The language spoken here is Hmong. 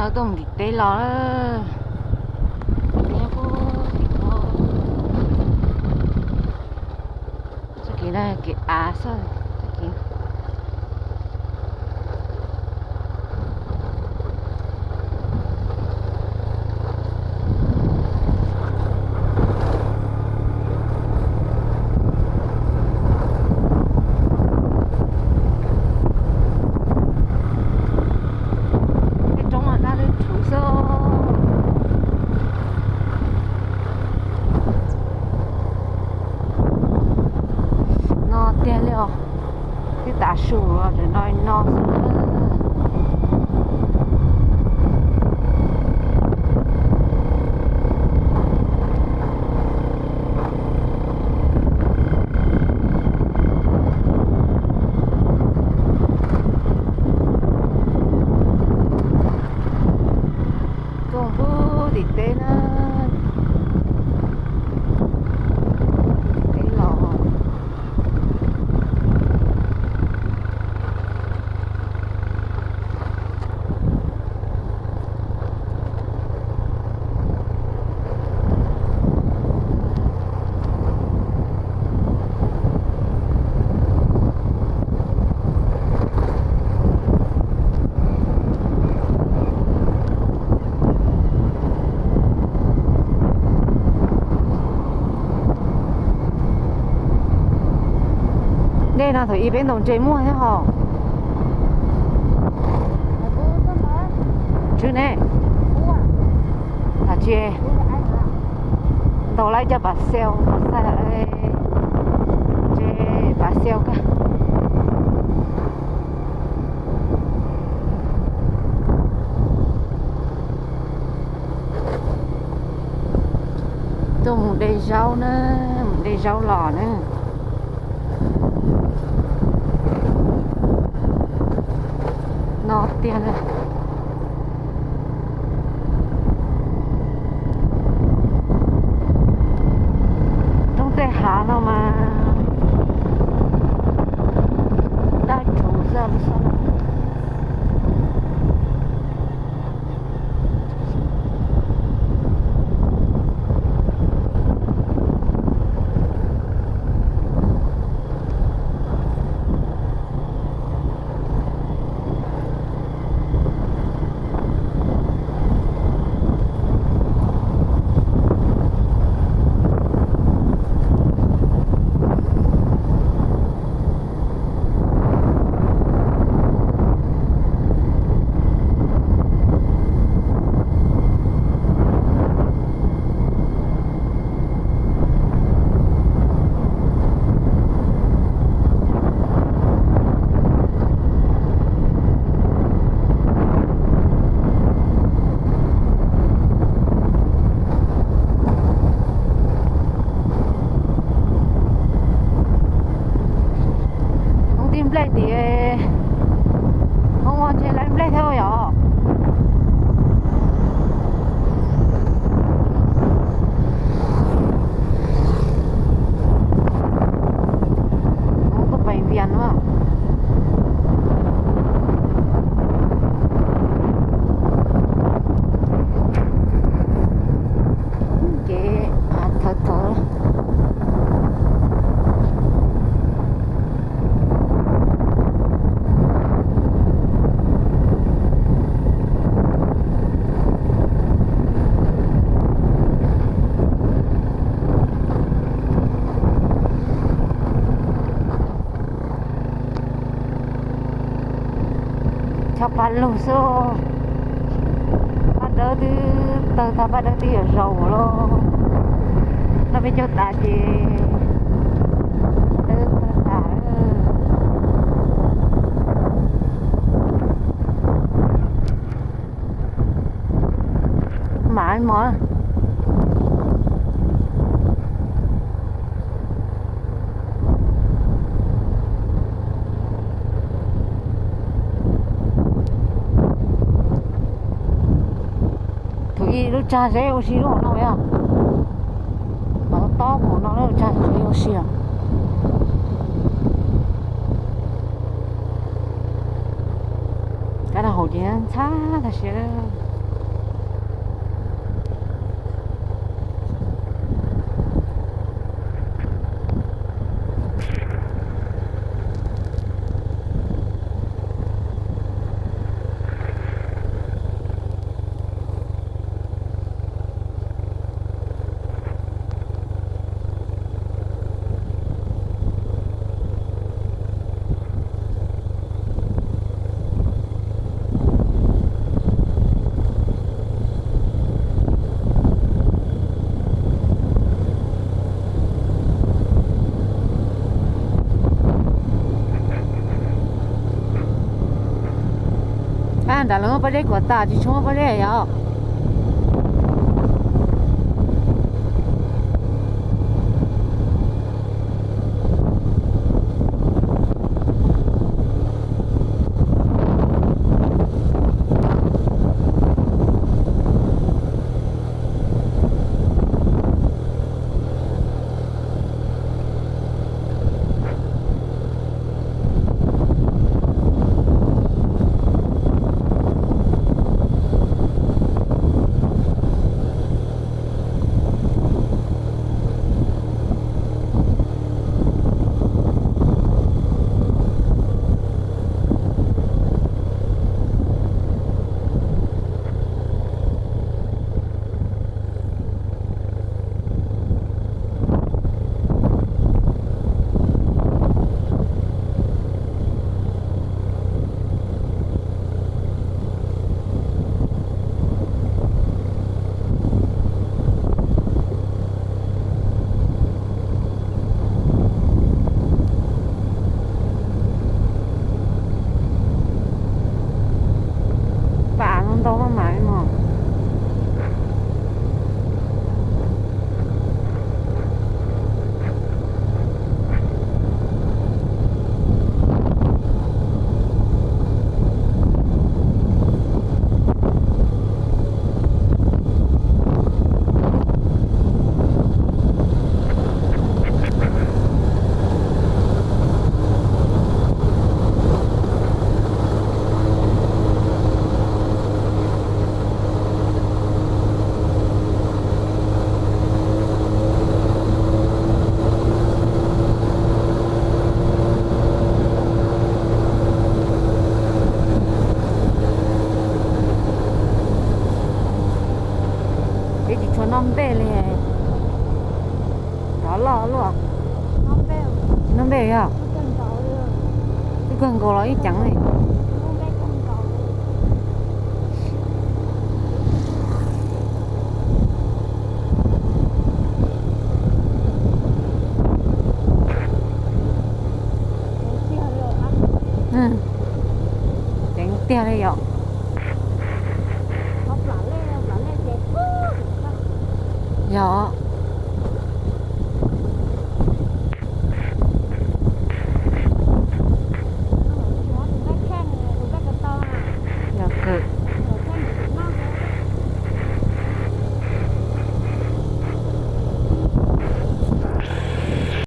Tuaj mus tim teb los lawm. Txoj kev no kev av xwb, txoj kev. Tej roob mas daj lwj rhuv xwb. No tiag li os, twb tav su los tseem no no xwb. Tuaj pug tim teb na, tim teb los. Dej no thaum ub peb ntaus ntses muaj thiab hos. Tswb ne, tsis ntaus lawm cov pas xel, pas xel, ntses pas xel kawg. Tuaj mus de zaub na, mus de zaub los na. No tiag na. Roob tej hav no mas daj rhuv xwb. Hoob tib nplej tim, hoob ua ntshe lawv nplej thiab yom. Hoob tuaj pais vias no. Ces thawv thawv. Chob paj lug xwb. Paj dawb twb tawg tag, paj dawb twb yuav zaus lawm. Noj peb caug tas ces dawb tawg tas. Mam mog. Thaum ub lub tsag zeb ua si lub hauv no yog, mas tob mus no lub tsag zeb ua si os. Kab hauv Ces ntxhab tag siab. Ab, nram lawv muaj pob zeb kuam tas tsis tshua muaj pob zeb yom. Pam ntau maj mam li no. Peb tsis tshua noj npej li. Rov loj luaj. Noj npej yog. Ib kawg nkaus los ib ceev li. Ceev tiag li yom. Yog.